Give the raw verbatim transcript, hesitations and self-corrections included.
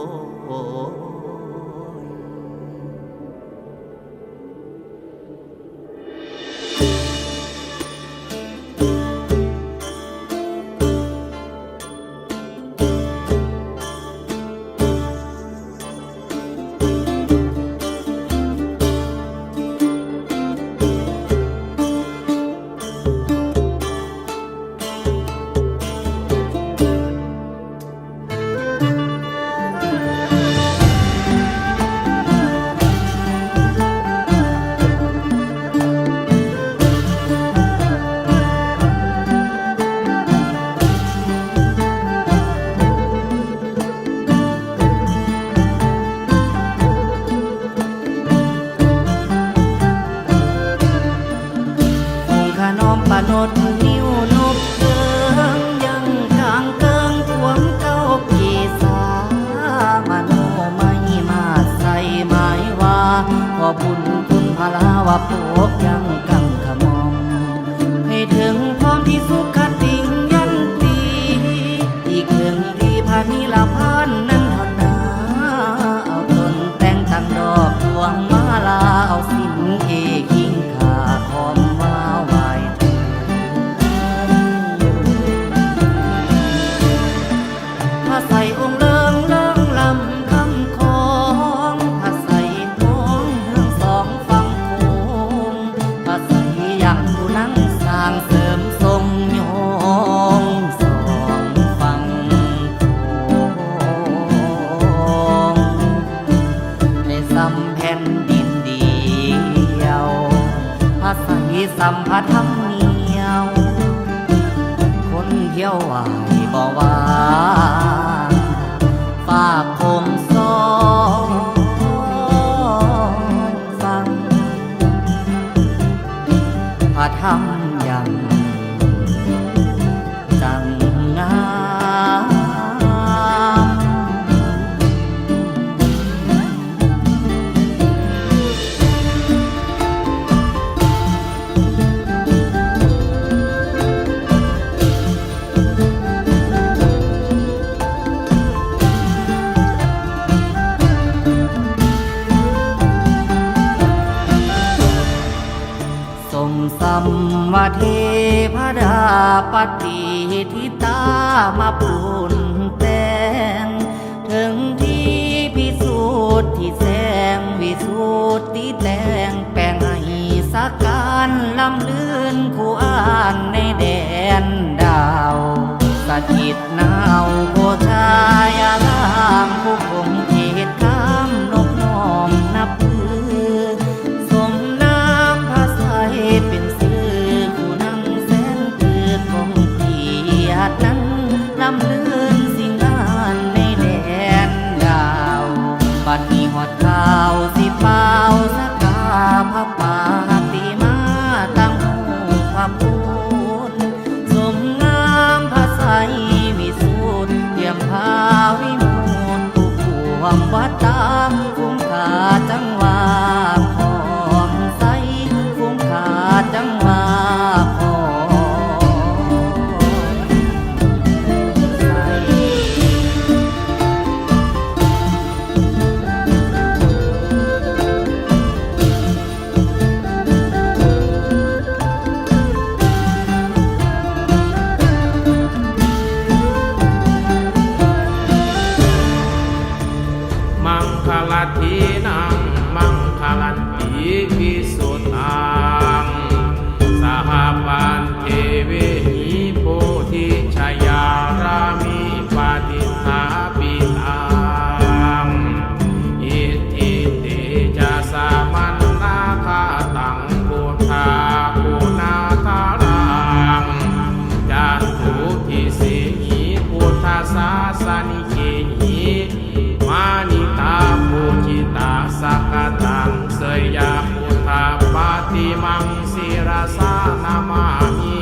ย องค์ขน้อมปนดนิ้วนบเอิงยังกลางเกิงพวงเก้าเกษา มโนมหิมาใส่หมายว่า ขอบุญคุณพระว่าปกยังกังขมอม ให้ถึงพร้อมที่สุขติงยันตี อีกถึงที่พระนิรพานนั้นเท่านา เอาตนแต่งตั้งดอกพวงมาลา เอาสินเอคิงขาคอมมาไหว้ พระใสองค์เลิงเลิงล ยังผู้นั่งสร้างเสริมทรงโยงสองฝั่งโขง ในซ้ำแผ่นดินเดียว พระไสยสัมพธรรมเหนียว คนเที่ยวไหวบ่ว่า ฝากโขงสองฝั่ง พระธรรมยังจังงาม สมสำว่าเทพดาปฏิทิตามาปูนแต่ง ถึงที่พิสุทธิแสงวิสุทธิแตงแปลงให้สักการลำลื่นคู่อ่านในแดนดาว สถิตหนาวโพชายารามผู้คงเขตข้ามนบน้อมนับถือ สมนามพระไสยเป็นซื่อผู้นำแสนคือของเกียรตินั้น ลำลื่นสิ่งงานในแดนดาว บัดนี้ฮอดข่าวสิเป่าสกาพระปาติมาตั้งหูพระพูน สมนามพระไสยวิสุทธิ์เยี่ยมพาวิมุตติผู้ควมวัตตา คุ้มค่าจังว่าพร้อมใส คุ้มค่าจังว่าพร้อมใส มังคลัตถีนังมังคลันติวิสุทธัง สหปัญเทวิหิโพธิชยารามิปติสถาปิตัง อิทธิเตจะสะมัณฑาคาตังพุทธากุณาธารัง จัตุทิสิหิพุทธศาสนิเกหิ มานิตาภูจิตาสกตัง เสยยาพุทธปาติมังศิรสานะมามิ